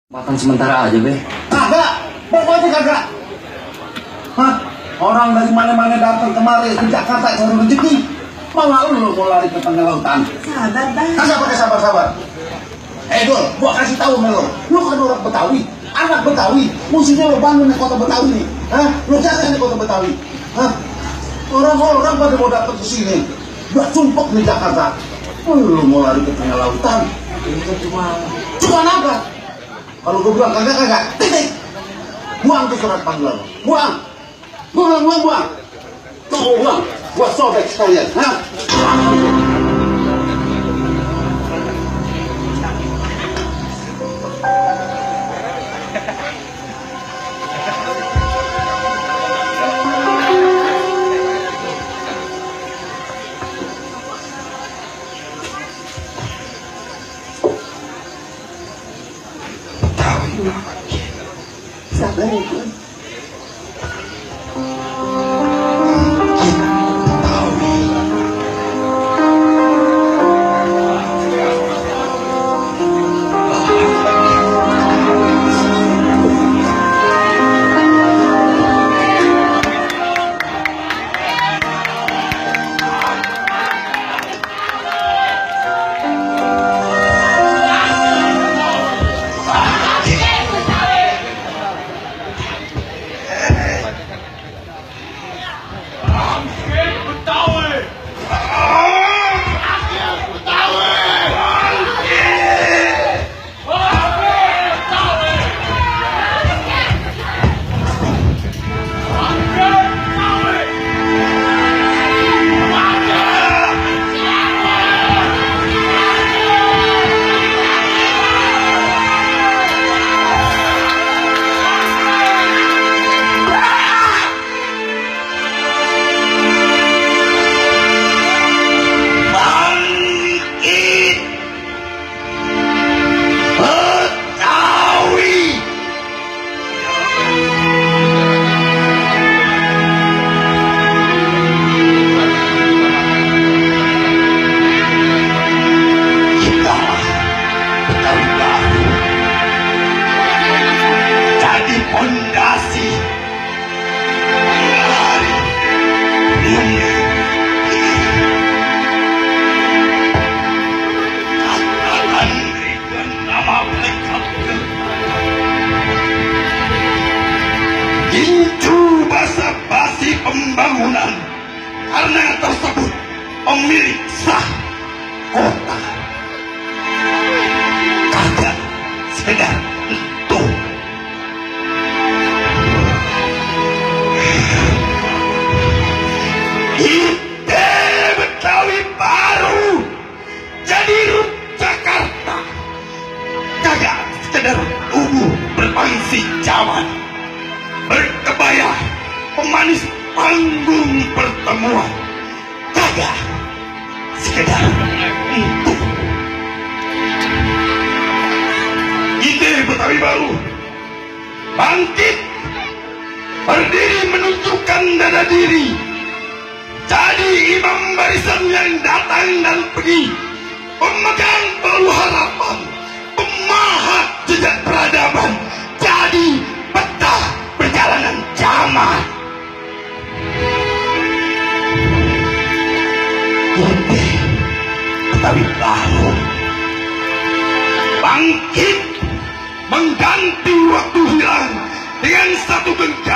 Makan sementara aja, Be. Kagak, pokoknya kagak. Hah? Orang dari mana-mana datang kemari ke Jakarta cari rezeki, malah lu mau lari ke tengah lautan. Sabar, Bang. Kagak pakai sabar-sabar. Dul, gua kasih tahu sama lu kan orang Betawi, anak Betawi, mestinya lu bangun di kota Betawi nih. Hah? Lu jaga di kota Betawi. Hah? Orang-orang pada mau datang ke sini, gua sumpek di Jakarta. Lu mau lari ke tengah lautan. Ini kan Cuma apa? Kalau gue bilang kagak, titik. Buang tuh surat panggilan. Buang. Tunggu buang. Gua sobek sekalian. Hah? Sabar ya, Bang. Pembangunan karena tersebut pemilik sah kota kagak sekedar itu ide Betawi baru jadi Rut Jakarta kagak sekedar tubuh berpangsi zaman berkebaya pemanis panggung pertemuan kagak sekedar itu ide Betawi baru bangkit berdiri menunjukkan dada diri jadi imam barisan yang datang dan pergi pemegang peluh harapan pemahat jejak peradaban jadi peta perjalanan zaman Betawi baru bangkit mengganti waktu hilang dengan satu bentuk